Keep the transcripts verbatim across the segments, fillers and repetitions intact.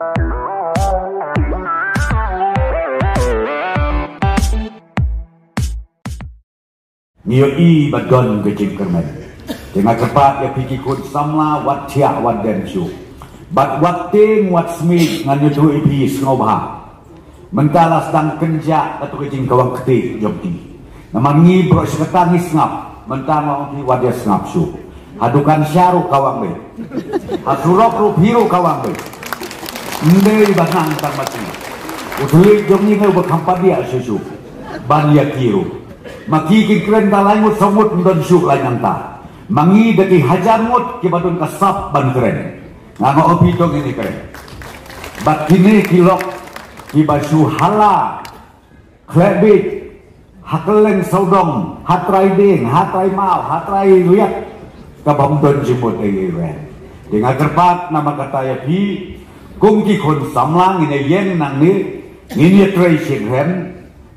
Ngi ïohi ba don ka jingkyrmen. Te nga kyrpad ïa phi ki khun samla, wat thiah wat dem shuh. Bad wat tieng wat smiej, ngan ïathuh ïa phi, sngewbha. Mynta la sdang kynjah kato ka jingkawang kti jong phi. Namar ngi baroh shi katta ngi sngap, mynta nga ong phi wat ïa sngap shuh. Ha dukan sha ruh kawang beit. Ha surok ruh phi ruh kawang beit. Ym dei ba nang tang ma ki. U thylliej jong ngi ne uba kham padiah shuh shuh. Ban ïa ki ruh. Ma ki kin kren da lai ngut saw ngut, ym don shuh lai nangta. Ma ngi da ki hajar ngut kiba don ka sap ban kren. Nga ong phi to ngin ïa kren. Bad kine ki lok kiba shu hala khleh bieit, ha kylleng sawdong, ha trai dieng, ha trai maw, ha trai riat, ka bym don jingmut ei ei ruh. Te nga kyrpad namar kata ïa phi, kum ki khun samla ngin ïa ïeng nangne, ngin ïa trei shitrhem,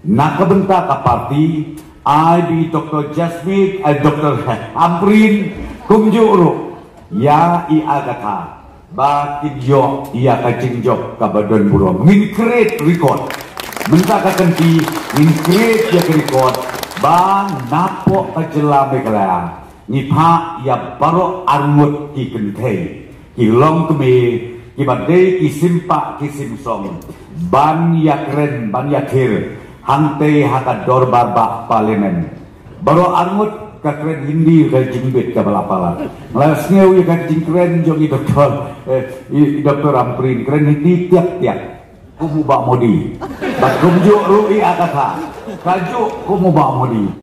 na ka bynta ka party, ai ba i Doktor Jasmine, ai Doktor Ampareen, kumjuh ruh ïa i Agatha, ba kin ïoh ïa ka jingjop kaba don burom. Ngin create record. Mynta ka kynti ngin create ïa ka record ba napoh ka jylla Meghalaya ngi phah ïa baroh arngut ki kynthei, ki longkmie, kiba dei ki sim pah ki sim song, ban ïa kren, ban ïa thir hangtei ha ka dorbar bah Parliament. Baroh arngut ka kren Hindi ka jingbit kaba la palat. Nga la sngew ïa ka jingkren jong i Doktor, eh, i, i Doktor Ampareen, kren Hindi tiak tiak. Kum u Bah Modi. Bad kumjuh ruh i Agatha, kajuh kum u Bah Modi.